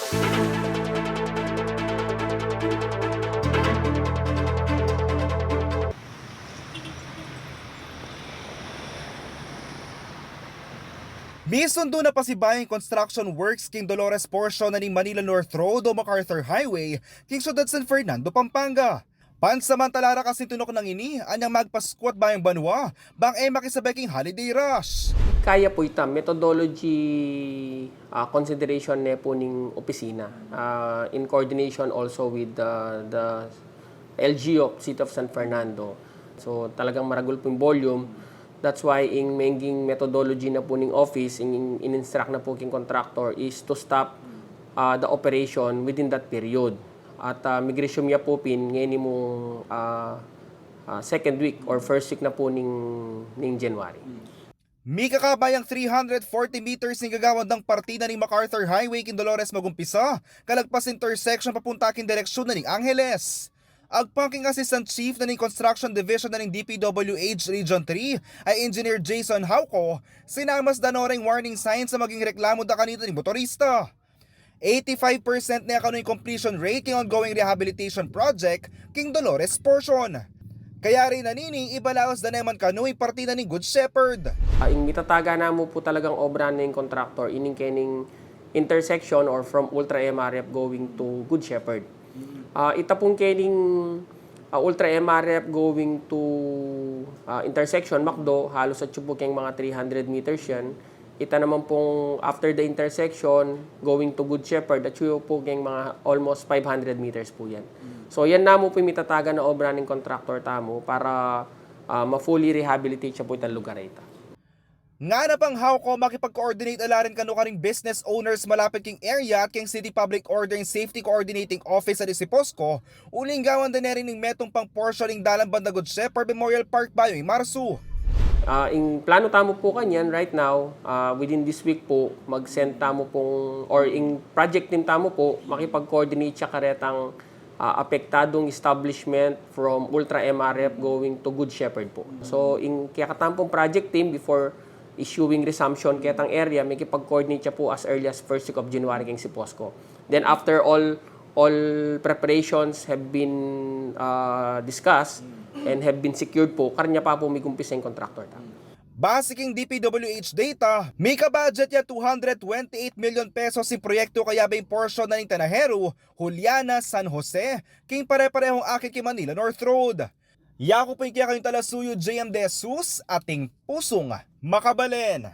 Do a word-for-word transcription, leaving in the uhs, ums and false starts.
Misundu na pasibayu ing construction works king Dolores portion na ning Manila North Road o MacArthur Highway king syudad San Fernando, Pampanga. Pansamantala ra kasi ing tunok nang ini anyang magpaskuat bayung banua bang e makisabay king holiday rush. Kaya po ita, methodology, ah, consideration ne po ning opisina, ah, in coordination also with the, the L G U of City of San Fernando. So, talagang maragul po ing volume. That's why ing mengging methodology na po ning office, ing, ing in-instruct na po king contractor is to stop, ah, the operation within that period. At, ah, mig-resume ya po pin ngeni mung, ah, ah, second week or first week na po ning, ning January. Mikakabayang three hundred forty meters ing gagawan dang parte na ning MacArthur Highway king Dolores magumpisa, kalagpas intersection papunta king direksyun na ning Angeles. Agpang king Assistant Chief na ning Construction Division na ning D P W H Region three, a Engineer Jason Hauco, sinamas da no ring warning signs a maging reklamu da kanita ning motorista. Eighty-five percent ne kanu ing completion rate king ongoing rehabilitation project king Dolores portion. Kaya rin nanini, ibalaus da naman kanu ing parte na ning Good Shepherd. Ah, ing mitataga na mu po talagang obra ning contractor, ining kening intersection or from Ultra M R F going to Good Shepherd. Ah, ita pong kening, ah, Ultra M R F going to, ah, intersection, McDo, halos atyu po keng mga three hundred meters yan. Ita naman pong after the intersection, going to Good Shepherd, atyu po keng mga almost five hundred meters po yan. So, yan na mu po ing mitataga na obra ning contractor tamu para, ah, ma-fully rehabilitate ya po itang lugar a ita. Ngana pang Hauco, makipag-coordinate na la rin kanu karing business owners malapit king area at king City Public Order and Safety Coordinating Office a CPOSCO, uling gawan da ne rin ing metung pang portion ning dalan banda Good Shepherd Memorial Park bayu ing Marsu. Ah, ing plano tamu po kanyan right now, ah, within this week po, mag-send tamu pong, or ing project team tamu po, makipag-coordinate ya karetang ah, apektadung establishment from Ultra M R F going to Good Shepherd po. So, ing kekatamu pong project team, before issuing resumption ketang area, makipag-coordinate ya po as early as first week of January keng CPOSCO. Then after all, all preparations have been, ah, discussed and have been secured po, karnya pa po migumpisa ing contractor tamu. Base king D P W H data, mika-budget ya two hundred twenty-eight million pesos ing proyektu kayabe ing portion na ning Tenajero, Juliana, San Jose, king pare-parehung akit king Manila North Road. Yaku pu ing kekayung talasuyu, J M De Jesus, ating pusung makabalen.